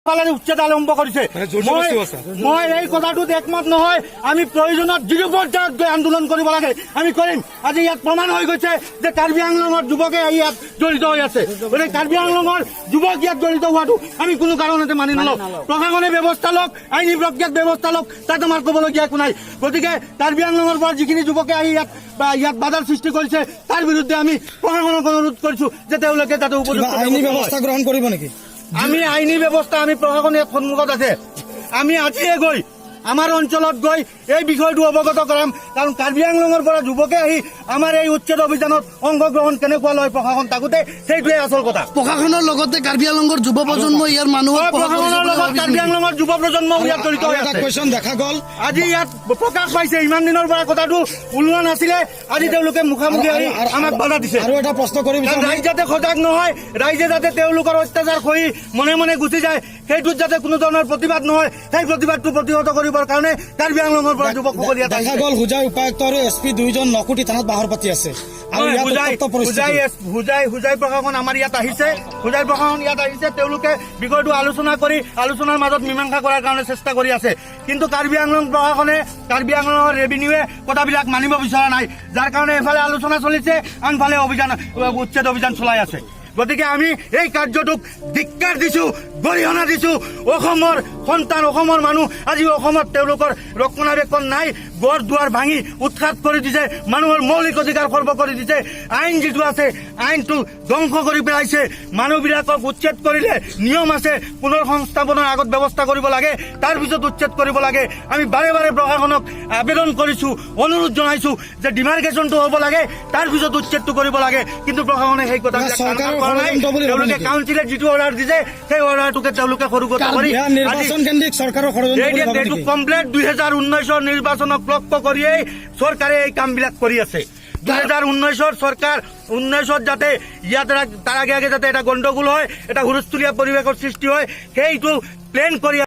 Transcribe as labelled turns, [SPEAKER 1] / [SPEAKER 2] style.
[SPEAKER 1] ফালে উচ্ছেদ আৰম্ভ কৰিছে।
[SPEAKER 2] মানে জোৰ জবৰদস্তি আছে।
[SPEAKER 1] মই এই কথাটোত একমত নহয়। আমি প্ৰয়োজনত যিটো পৰ্যায়ত গৈ আন্দোলন কৰিব লাগে, আমি কৰিম। আজি ইয়াত প্ৰমাণ হৈ গৈছে যে কাৰ্বি আংলঙৰ যুৱকে আহি ইয়াত জড়িত হৈ আছে। গতিকে কাৰ্বি আংলঙৰ যুৱক ইয়াত জড়িত হোৱাটো আমি কোনো কাৰণতে মানি নলওঁ। প্ৰশাসনে ব্যৱস্থা লওক, আইনী প্ৰক্ৰিয়াত ব্যৱস্থা লওক, তাত আমাৰ ক'বলগীয়া একো নাই। গতিকে কাৰ্বি আংলঙৰ পৰা যিখিনি যুৱকে আহি ইয়াত বা ইয়াত বাধাৰ সৃষ্টি কৰিছে, তাৰ বিৰুদ্ধে আমি প্ৰশাসনক অনুৰোধ কৰিছো যে তেওঁলোকে যাতে উপযুক্ত
[SPEAKER 3] কিবা আইনী
[SPEAKER 1] ব্যৱস্থা লয়।
[SPEAKER 3] ব্যৱস্থা গ্ৰহণ কৰিব নেকি?
[SPEAKER 1] আমি আইনী ব্যৱস্থা, আমি প্ৰশাসন ইয়াত সন্মুখত আছে। আমি আজিয়ে গৈ আমাৰ অঞ্চলত গৈ এই বিষয়টো অৱগত কৰাম। কাৰণ কাৰ্বি আংলঙৰ পৰা যুৱকে আহি আমাৰ এই উচ্ছেদ অভিযানত অংশগ্ৰহণ কেনেকুৱা লয় প্ৰশাসন থাকোঁতে, সেইটোৱে আচল কথা।
[SPEAKER 4] প্ৰশাসনৰ লগতে কাৰ্বি আংলঙৰ যুৱ প্ৰজন্ম ইয়াৰ মানুহক
[SPEAKER 1] প্ৰশাসনৰ লগত কাৰ্বি আংলঙৰ যুৱ প্ৰজন্ম ইয়াত জড়িত হৈ
[SPEAKER 3] আৰু এটা
[SPEAKER 1] আছে।
[SPEAKER 3] কুৱেশ্যন দেখা গ'ল
[SPEAKER 1] আজি ইয়াত প্ৰকাশ পাইছে। ইমান দিনৰ পৰা কথাটো ওলোৱা নাছিলে। আজি তেওঁলোকে মুখামুখি আহি আমাক বাধা দিছে।
[SPEAKER 3] আৰু এটা প্ৰশ্ন কৰিব
[SPEAKER 1] কাৰণ
[SPEAKER 3] বিচাৰো।
[SPEAKER 1] ৰাইজ যাতে সজাগ নহয়, ৰাইজে যাতে তেওঁলোকৰ অত্যাচাৰ সহি মনে মনে গুচি যায়, সেইটোত যাতে কোনো ধৰণৰ প্ৰতিবাদ নহয়, সেই প্ৰতিবাদটো প্ৰতিহত কৰিবৰ কাৰণে কাৰ্বি আংলঙৰ পৰা যুৱকসকল ইয়াত
[SPEAKER 3] দেখা
[SPEAKER 1] আহিছে।
[SPEAKER 3] গ'ল, হোজাই উপায়ুক্ত আৰু এছ পি দুয়োজন নকুটি থানাত বাহৰ পাতি আছে আৰু
[SPEAKER 1] হয়,
[SPEAKER 3] ইয়াত
[SPEAKER 1] হোজাই
[SPEAKER 3] উত্তপ্ত পৰিস্থিতি।
[SPEAKER 1] হোজাই প্ৰশাসন আমাৰ ইয়াত আহিছে। হোজাই প্ৰশাসন ইয়াত আহিছে। তেওঁলোকে বিষয়টো আলোচনা কৰি আলোচনাৰ মাজত মীমাংসা কৰাৰ কাৰণে চেষ্টা কৰি আছে। কিন্তু কাৰ্বি আংলং প্ৰশাসনে, কাৰ্বি আংলঙৰ ৰেভিনিউৱে কথাবিলাক মানিব বিচৰা নাই। যাৰ কাৰণে এফালে আলোচনা চলিছে, আনফালে অভিযান, উচ্ছেদ অভিযান চলাই আছে। গতিকে আমি এই কাৰ্যটোক ধিক্কাৰ দিছো, গৰিহণা দিছো। অসমৰ সন্তান, অসমৰ মানুহ আজি অসমত তেওঁলোকৰ ৰক্ষণাবেক্ষণ নাই। ঘৰ দুৱাৰ ভাঙি উৎখাত কৰি দিছে, মানুহৰ মৌলিক অধিকাৰ খৰ্ব কৰি দিছে। আইন যিটো আছে, আইনটো ধ্বংস কৰি পেলাইছে। মানুহবিলাকক উচ্ছেদ কৰিলে নিয়ম আছে, পুনৰ সংস্থাপনৰ আগত ব্যৱস্থা কৰিব লাগে, তাৰপিছত উচ্ছেদ কৰিব লাগে। আমি বাৰে বাৰে প্ৰশাসনক আবেদন কৰিছো, অনুৰোধ জনাইছো যে ডিমাৰ্কেশ্যনটো হ'ব লাগে, তাৰপিছত উচ্ছেদটো কৰিব লাগে। কিন্তু প্ৰশাসনে সেই কথাবিলাক
[SPEAKER 3] চৰকাৰৰ
[SPEAKER 1] কাম কৰা নাই।
[SPEAKER 3] ষড়যন্ত্ৰ বুলি ভাবে
[SPEAKER 1] তেওঁলোকে
[SPEAKER 3] নেকি?
[SPEAKER 1] কাউন্সিলে যিটো অৰ্ডাৰ দিছে, সেই অৰ্ডাৰটোকে তেওঁলোকে সৰুগত কৰি
[SPEAKER 3] এয়া
[SPEAKER 1] আজি
[SPEAKER 3] নিৰ্বাচন কেন্দ্ৰিক চৰকাৰৰ ষড়যন্ত্ৰ বুলি ভাবে
[SPEAKER 1] এইটো
[SPEAKER 3] নেকি?
[SPEAKER 1] কমপ্লিট 2019ৰ নিৰ্বাচনক লক্ষ্য কৰিয়েই চৰকাৰে এই কামবিলাক কৰি আছে। 2019ৰ চৰকাৰ 19ত যাতে ইয়াত তাৰ আগে আগে যাতে এটা গণ্ডগোল হয়, এটা হুলস্থুলীয়া পৰিৱেশৰ সৃষ্টি হয়, সেইটো প্লেন কৰি